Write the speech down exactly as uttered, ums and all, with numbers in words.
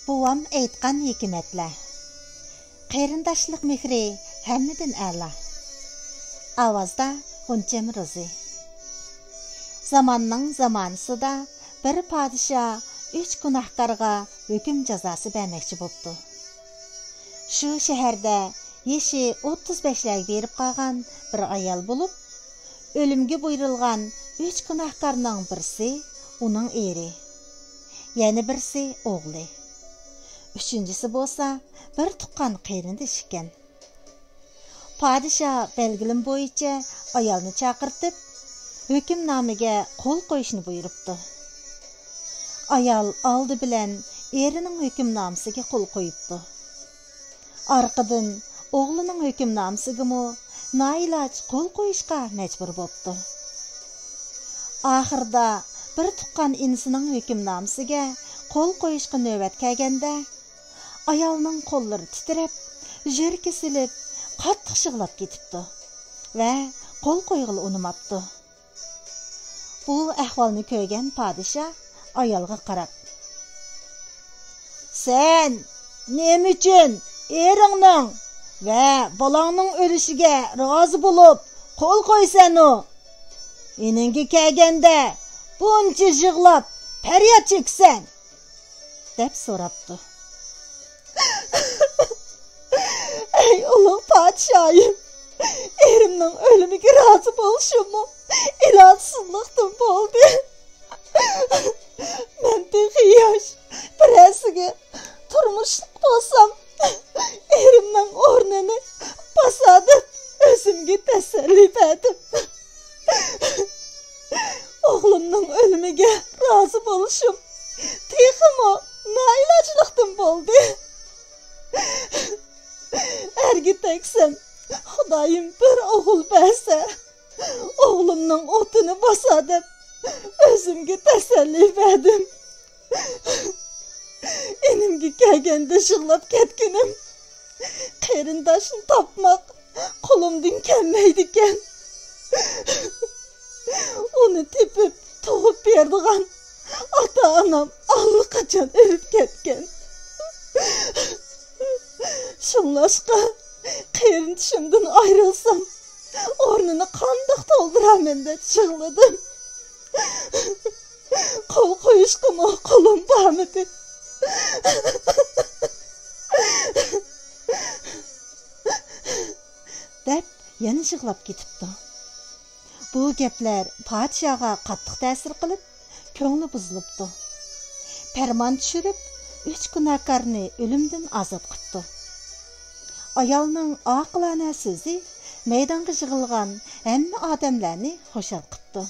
بوۋام ئېيتقان ھېكمەتلەر. قېرىنداشلىق مېھرى ھەممىدىن ئەلا. ئاۋازدا غۇنچەم روزى. زاماننىڭ زامانىسىدا بىر پادىشاھ ئۈچ گۇناھكارغا ھۆكۈم جازاسى بەرمەكچى بوپتۇ. شۇ شەھەردە يېشى ئوتتۇز بەشلەرگە بېرىپ قالغان بىر ئايال بولۇپ، ئۆلۈمگە بۇيرۇلغان ئۈچ گۇناھكارنىڭ بىرسى ئۇنىڭ ئېرى، يەنە بىرسى ئوغلى، ئۈچىنچىسى بولسا بىر تۇغقان قېرىندىشى ئىكەن. پادىشاھ بەلگىلىمە بويىچە ئايالنى چاقىرتىپ، ھۆكۈمنامىگە قول قويۇشنى بۇيرۇپتۇ. ئايال ئالدى بىلەن ئېرىنىڭ ھۆكۈمنامىسىگە قول قويۇپتۇ. ئارقىدىن ئوغلىنىڭ ھۆكۈمنامىسىگىمۇ نائىلاج قول قويۇشقا مەجبۇر بوپتۇ. ئاخىرىدا بىر تۇغقان ئىنىسىنىڭ ھۆكۈمنامىسىگە قول قويۇشقا نۆۋەت كەلگەندە، ئايالنىڭ قوللىرى تىترەپ، يۈرىكى سېلىپ، قاتتىق يىغلاپ كېتىپتۇ ۋە قول قويغىلى ئۇنىماپتۇ. بۇ ئەھۋالنى كۆرگەن پادىشاھ ئايالغا قاراپ، سەن نېمە ئۈچۈن ئېرىڭنىڭ ۋە بالاڭنىڭ ئۆلۈشىگە رازى بولۇپ قول قويىسەنۇ؟ ئىنىڭگە كەلگەندە بۇنچە يىغلاپ پەرياد چېكىسەن؟ دەپ سوراپتۇ. ئەي ئۇلۇغ پادىشاھىم، ئېرىمنىڭ ئۆلۈمىگە رازى بولۇشۇممۇ ئىلاجسىزلىقتىن بولدى. مەن تېخى ياش، بىرەرسىگە تۇرمۇشلۇق بولسام، ئېرىمنىڭ ئورنىنى باسار دەپ ئۆزۈمگە تەسەللى بەردىم. ئوغلۇمنىڭ ئۆلۈمىگە رازى بولۇشۇم تېخىمۇ نائىلاجلىقتىن بولدى. ئەرگە تەگسەم، خۇدايىم بىر ئوغۇل بەرسە، ئوغلۇمنىڭ ئوتىنى باسار دەپ ئۆزۈمگە تەسەللى بەردىم. ئىنىمگە كەلگەندە يىغلاپ كەتكىنىم، قېرىنداشنى تاپماق قولۇمدىن كەلمەيدىكەن. ئۇنى تېپىپ تۇغۇپ بېرىدىغان ئاتا-ئانام ئاللىقاچان ئۆلۈپ كەتكەن. شۇڭلاشقا، قېرىندىشىمدىن ئايرىلسام، ئورنىنى قانداق تولدۇرارمەن دەپ يىغلىدىم. قول قويۇشقىمۇ قولۇم بارمىدى. دەپ يەنە يىغلاپ كېتىپتۇ. بۇ گەپلەر پادىشاھقا قاتتىق تەسىر قىلىپ، كۆڭلى بۇزۇلۇپتۇ. پەرمان چۈشۈرۈپ، ئۈچ گۇناھكارنى ئۆلۈمدىن ئازاد قىپتۇ. ئايالنىڭ ئاقىلانە سۆزى مەيدانغا يىغىلغان ھەممە ئادەملەرنى خۇشال قىپتۇ.